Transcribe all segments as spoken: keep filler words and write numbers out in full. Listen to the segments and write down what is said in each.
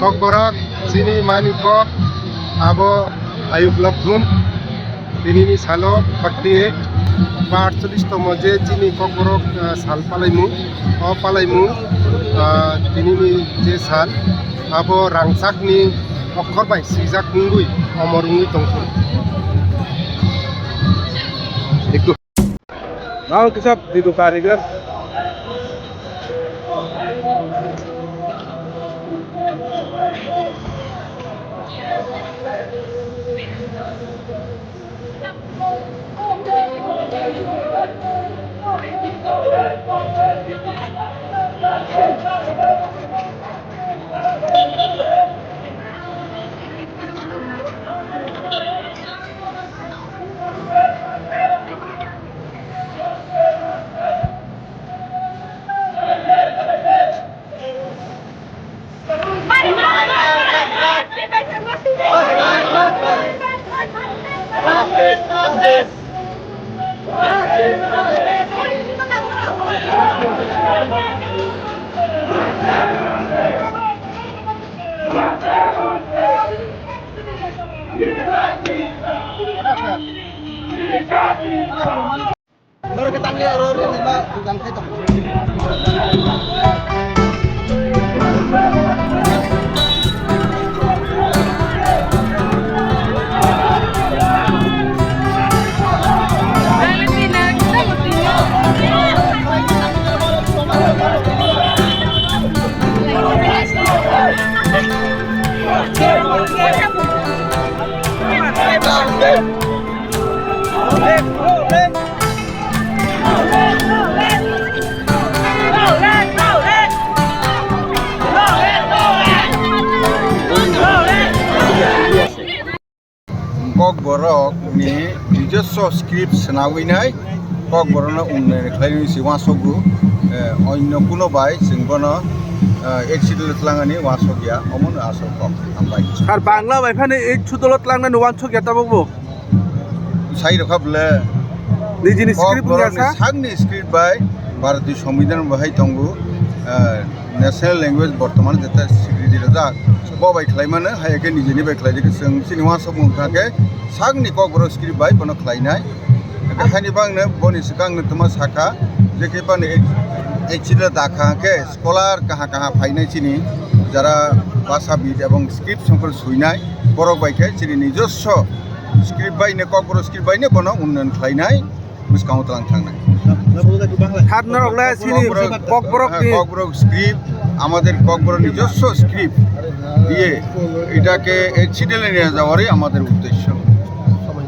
Kokborok, chini mani kok, abo Ayub Lakhun. Tinini salo bakti ba aatcholish tomo je chini Kokborok, ah, sal palaimung, o palaimung, ah, tinini je sal, abo rangchakni okhor bai swijak wngwi omor wngwi tongthung. Ekdom. Nang kisap di dukan ini kan? Kokborok ni nijoswo script swnawinai Kokborok no unnayan khlainai se uansukgo, eh, onno kuno bai chwng bono, eh, accident twlangani uansukya, omono asol kok. Hambai. Sir, Bangla bai phano eight schedule o twlangnani uansukya tabukbo? Sai rokha bwle. Nijini script Kokborok wngya ni sa? Sakni script bai Bharatiya Songbidan bahai tongo, eh, national language bortoman jeta srikiti rwjak. Bo bai khlaimano, hai khe nijini bai khlai di khe chwng chini uansukmung kha khe sakni Kokborok script bai bono khlainai. Haini bangno boni swkang no tuma sakha, je khe bani accident dakha khe scholar kaha kaha phainai chini jara bhashabid ebong script songkor suinai borok bai khe chini nijoswo script bai no, Kokborok script bai no bono unnayan khlainai, bwskango twlang thangnai. Thar norok le chini Kokborok, Kokborok ni Kokborok script, আমাদের ককবরক নিজস্ব স্ক্রিপ্ট দিয়ে এটাকে এই সিরিয়ালে নিয়ে যাওয়ারই আমাদের উদ্দেশ্য।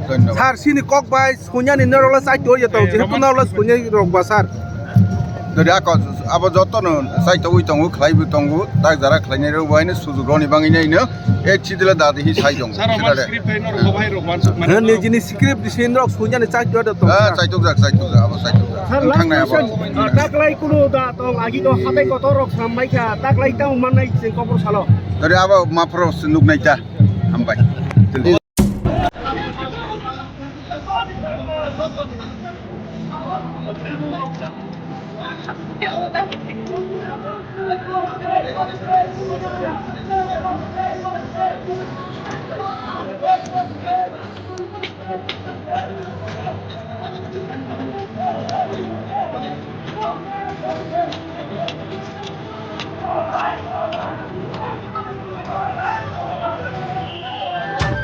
ধন্যবাদ। Sir, chini kok bai Sunya ni norok le chai tor ya tong, jehetu norok le Sunya rok ba sir. Dori ako abo joto no saitogwi tongo, khlaibo tongo, tak jara khlainai rok bo haino sujuk roni bangwi nai no, e chidila dadi hi sai tongo. Sir, Omar script hai no rok bo hai rok man suk mane. Nijini script di sin rok sunjani chak jora tongo. Ah, sir. Saitok jak, saitok jak, abo saitok jak. Sir, last question. Ah, taklai kunu da tong agi do hatai kotor rok sambai kha, taklai tamo mannai cheng kopor salo. Dori abo maphro nuk nai ta. Hambai.